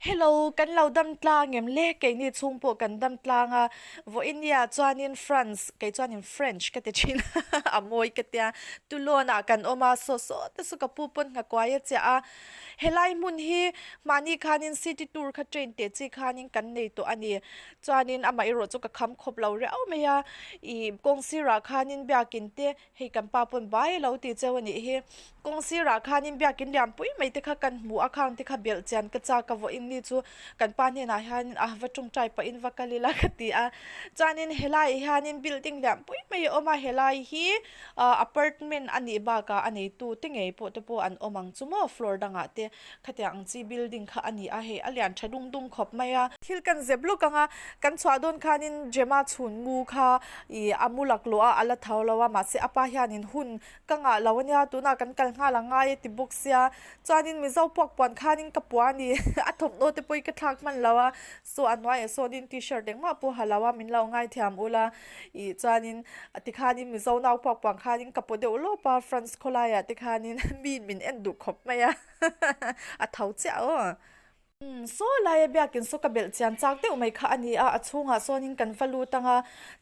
Hello, kan lo dam tlang em le? Keini chhung pawh kan dam tlang a, vawinia chuanin France, kei chuanin French ka ti thin a, a mawi ka tia, Toulon ah kan awm a, saw saw te chu ka pu pawn nghakuai a chiah a, helai hmun hi mahni khanin city tour kha train teh chi khanin kan nei tawh a ni. Chuanin amah erawh chu ka kham khawp lo riau mai a, ih kawng sirah khanin biakin te hei kan pa pawn bai a lo ti cheu a nih hi. Kawng sirah khanin biakin lian pui mai te kha kan hmu a, khang te kha belh chian ka chak a vawiin ni chu kan pa hnenah hianin a va tawngtai pahin va kal ila ka ti a. Chuanin helaiah hianin building lian pui mai a awm a, helai hi ah apartment a nih bakah a neitu te ngei pawh te pawh an awm ang chu maw floor dangah te. Khatiang ang chi building kha a ni a, hei a lian tha dung dung khawp mai a. Thil kan zep luk ang a, kan chhuah dawn khanin Gemma chhun mu kha ih a mu laklawh a, a la tho lo a, mahse a pa hianin hun ka ngah lo ania, tunah kan kal nghal ang ngai a ti bawk sia. Chuanin Mizo puak puan khanin ka pua a ni, a thawmhnaw te pawhin ka thlak hman lo a, saw a hnuaiah sawnin t-shirt engmah pawh ha lo a, min lo ngaithiam ula. Ih chuanin tikhanin Mizo nau puak puan khanin ka paw deuh lawp a, France khawlaiah tikhanin mi min en duh khawp mai a. A tho chiah aw. Umm saw laia biakin saw ka belh chian chak deuh mai kha a ni a, a chhungah sawnin kan va lut ang a,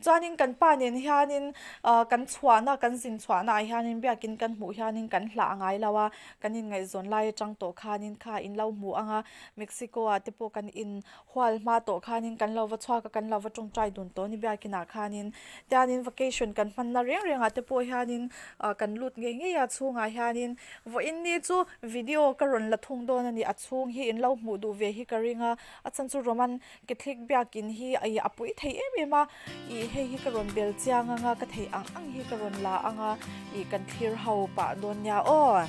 chuanin kan pa nen hianin ah kan chhuahna kan zin chhuahna ah hianin biakin kan hmuh hianin kan hlah ngai lo a, kan inngaihzawn lai atang tawh khanin kha in lo hmu ang a, Mexico ah te pawh kan in Hual hma tawh khanin kan lo va chhuak a, kan lo va tawngtai dun tawh a ni biakinah khanin. Tianin vacation kan hmanna reng rengah te pawh hianin ah kan lut ngei ngei a chhungah hianin vawiin ni chu video ka rawn la thung dawn a ni. A chhung hi in lo hmuh duh ve hi ka ring a, a chhan chu Roman Catholic biakin hi ih a pui thei em em a, ih hei hi ka rawn bel chiang ang a, ka theih ang ang hi ka rawn la ang a, ih kan thlir ho pah dawn nia aw.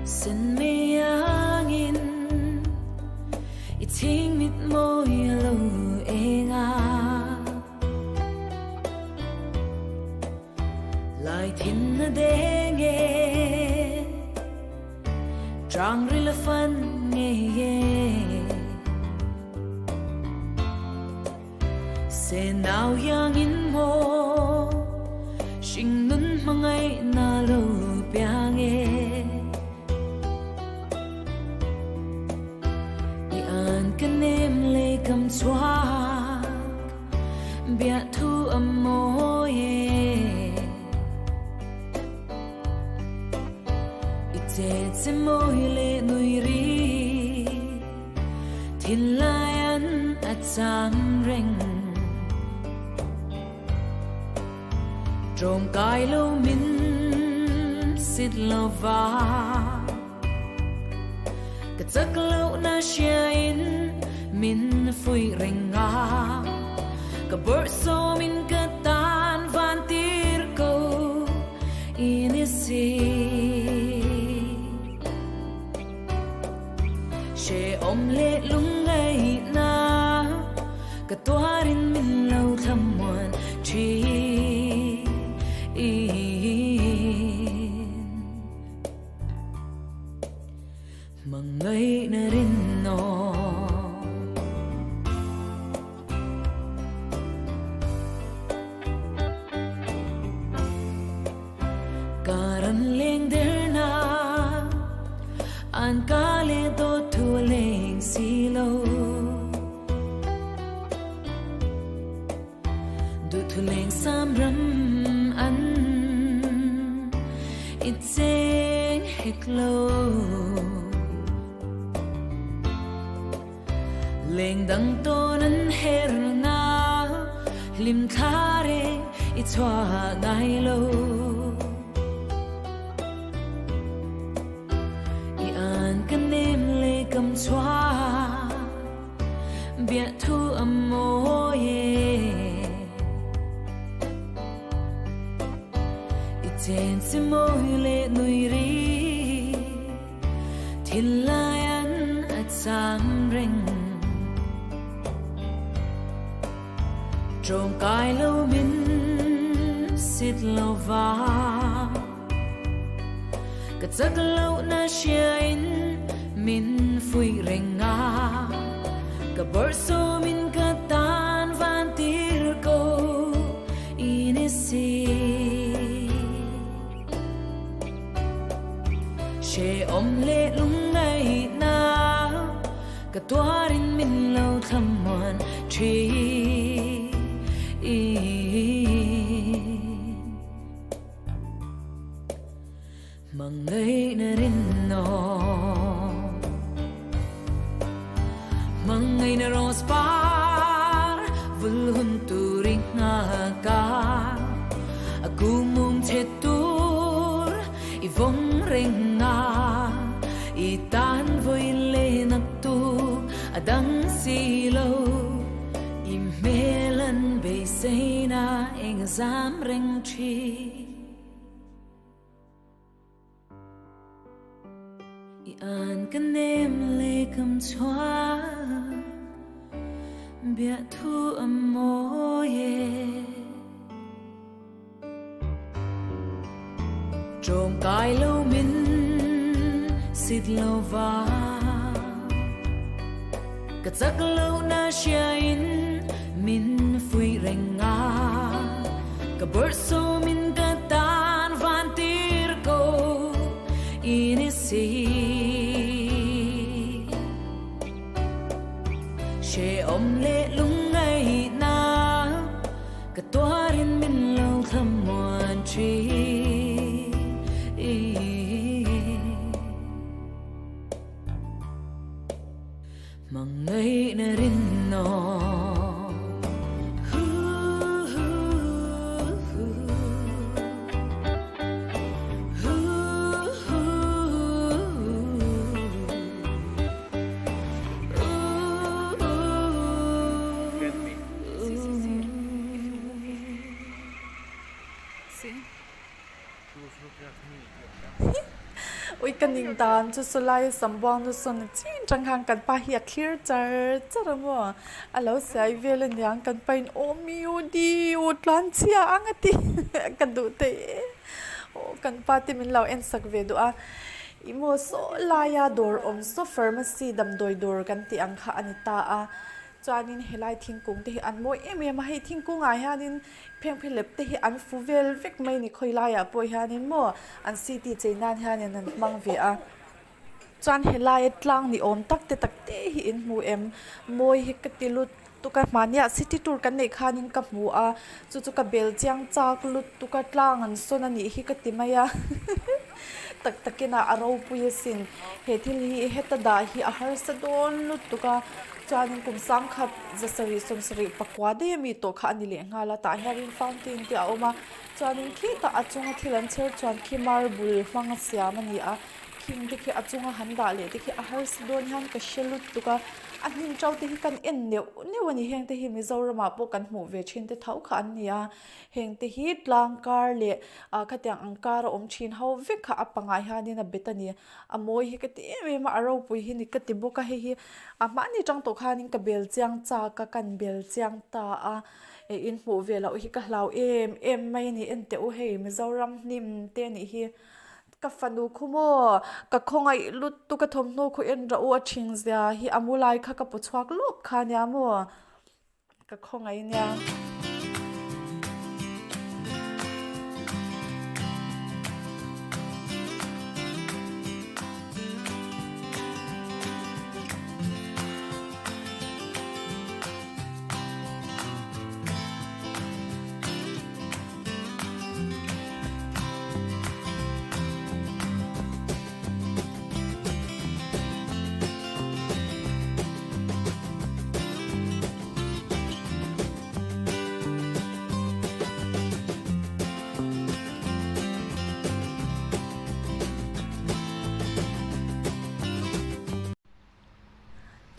Sen mei angin i chhing mit mawi a lo eng a. Lai thin a deng e, trang ril a fan ngei e. Se nau iangin maw hringnun hmangaihna lo piang e. I an ka nem lei kam chhuak biahthu a mawi e. I che che mawi le nui ri thinlai an a cham reng. Tlawm kai lo min sit lo va ka chak loh na hria in min fuih reng a ka bawrhsawm in ka tan van tir ko i ni si. Hrehawm leh lungngaihna ka tuarin min lo thlamuan thin. Hmangaihna rinawm. Kar an leng derna an ka leh dawt thu a leng si lo. Duhthu leng sam ram an i cheng hek lo. Leng dang tawn an her na hlim thla reng i chhuah ngai lo. I an ka nem le kam chhuah biahthu a mawi e. I chen si mawi le nui ri thinlai an a cham reng. Tlawm kai lo min sit lo va ka chak loh na hria in min fuih reng a ka bawrhsawm in ka tan van tir ko i ni si. Hrehawm leh lungngaihna ka tuarin min lo thlamuan thin. Hmangaihna rinawm, hmangaihna rose par vul hun tur i nghak a, a kumum che tur i vawng reng a, i tan vawi leh nak tuk a dang si lo, i hmel an beiseina eng a zam reng thin. I an ka nem leh kam chhuak biahthu a mawi e. Tlawmkai lo min sit lo va ka chak loh na hria in min fuih reng a ka bawrhsawm in ka tan van tir ko i ni si. Hrehawm leh lungngaihna ka tuarin min lo thlamuan thin. Hmangaihna rinawm. Ui ka ning dan chu sawlai sambuang nu sawn a chin tang khan kan pa hi a thlir char char a maw a lo siai vel aniang kan pa in aw mi u di u tlan chhia ang a ti ka duh thei e aw kan pa te min lo en sak ve duh a ih maw saw laia dawr awm saw pharmacy damdawi dawr kan tih ang kha a ni ta a chuanin helai thingkung te hi an mawi em em a hei thingkung ah hianin Phengphehlep te hi an fu vel vek mai ni khawi laiah pawh hianin maw an city chei nan hianin an hmang ve a chuan helaia tlang ni awm tak te tak te hi in hmu em mawi hi ka ti lut tuk a hmaniah city tour kan neih khanin ka hmu a chu chu ka bel chiang chak lutuk a tlang an sawn a nih hi ka ti mai a tak takin a a ropui asin he thil hi heta dah hi a harsa dawn lutuk a chuanin kum sangkhat Zasarih sawmsarih pakua daih ami tawh kha a ni leh nghal a tah hianin fountain te a awm a chuanin khitah a chunga thil an chher chuan khi marble hmanga siam a ni a khing te khi a chunga han dah leh te khi a harsa dawn hian ka hre lutuk a a hnim to te hi kan en neuh neuh a ni heng te hi Mizoramah pawh kan hmuh ve thin te tho kha an ni a heng te hi tlang kar leh ah khatiang ang kar a awm thin ho vek kha a pangah hianin a bet a ni. A mawi hi ka ti em em a, a ropui hi ni ka ti bawk a, hei hi a hmahni tang tawh khanin ka bel chiang chak a, kan bel chiang ta a, eh in hmuh ve loh hi ka hlau em em mai a ni, en teh u hei Mizoram hnim te a nih hi, ka fanu khu maw ka khawngaih lutuk a thawmhnaw khu en rah u a thing zia hi a mu lai kha ka paw chhuak lawk kha nia maw. Ka khawngaih nia.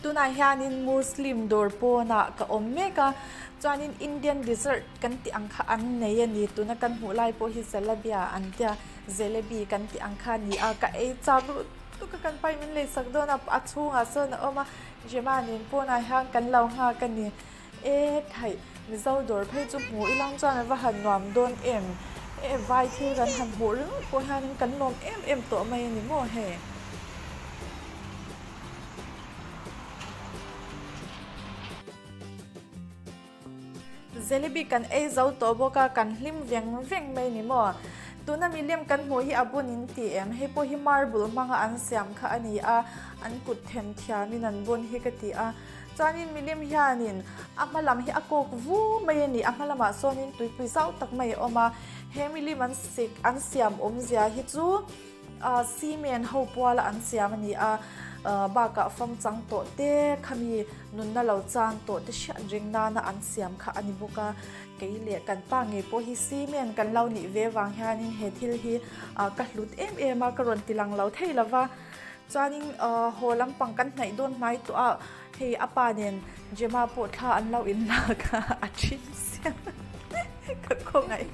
Tunah hianin Muslim dawr pawnah ka awm mek a, chuanin Indian dessert kan tih ang kha an nei a ni. Tuna kan hmuh lai pawh hi Zalabia an tia, Jalebi kan tih ang kha a ni a, ka ei chak lutuk. Tuka kan pai min lei sak dawn a, a chhungah sawn a awm a, Gemma nen pawnah hian kan lo nghak a ni. E thaih, Mizo dawr phei chu hmu ilang chuan a va han nuam dawn em? E vai thil kan han hmuh ringawt pawh hianin kan lawm em em tawh mai a ni maw hei? Jalebi kan ei zo tawh bawk a, kan hlim veng veng mai ni maw? Tuna milem kan hmuh hi a bun in ti em? Hei pawh hi marble hmanga an siam kha a ni a, an kut them thiamin an bun hi ka ti a. Chuanin milem hianin a hma lam hi a kawk vu mai a ni, a hma lamah sawnin tuipui zau tak mai a awm a. He milim an sik an siam awmzia hi chu Cement ho puala an siam a ni a, bakah fam chang tawh te, khami nunna lo chang tawh te hriat ring nana an siam kha a ni bawk a. Kei leh kan pa ngei pawh hi cement kan lo nih ve vang hianin he thil hi ka hlut em em a, ka rawn ti lang lo thei lo va. Chuanin haw lampang kan hnaih dawn hmai tawh a, hei a pa nen Gemma pawh thla an lo inlak a, a thin sia ka khawngaih.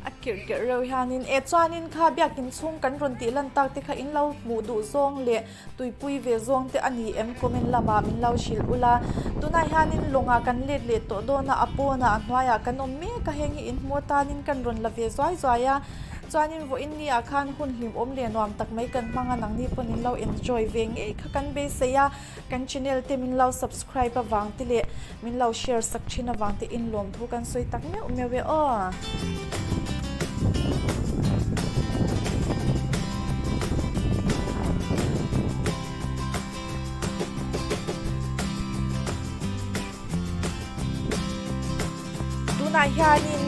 A kirh kirh reuh hianin e chuanin kha biakin chhung kan rawn tih lan tak te kha in lo hmuh duh zawng leh tuipui ve zawng te a ni em comment lamah min lo hrilh ula tunah hianin lawngah kan let leh tawh dawn a a pawnah a hnuaiah kan awm mek a heng hi in hmu atanin kan rawn la ve zuai zuai a chuanin vawiin ni ah khan hun hlimawm leh nuam tak mai kan hmang a nangni pawn in lo enjoy ve ngei kha kan beisei a. Kan channel te min lo subscribe avang te leh min lo share sak thin avang te in lawmthu kan sawi tak meuh meuh e aw. Tunah hianin.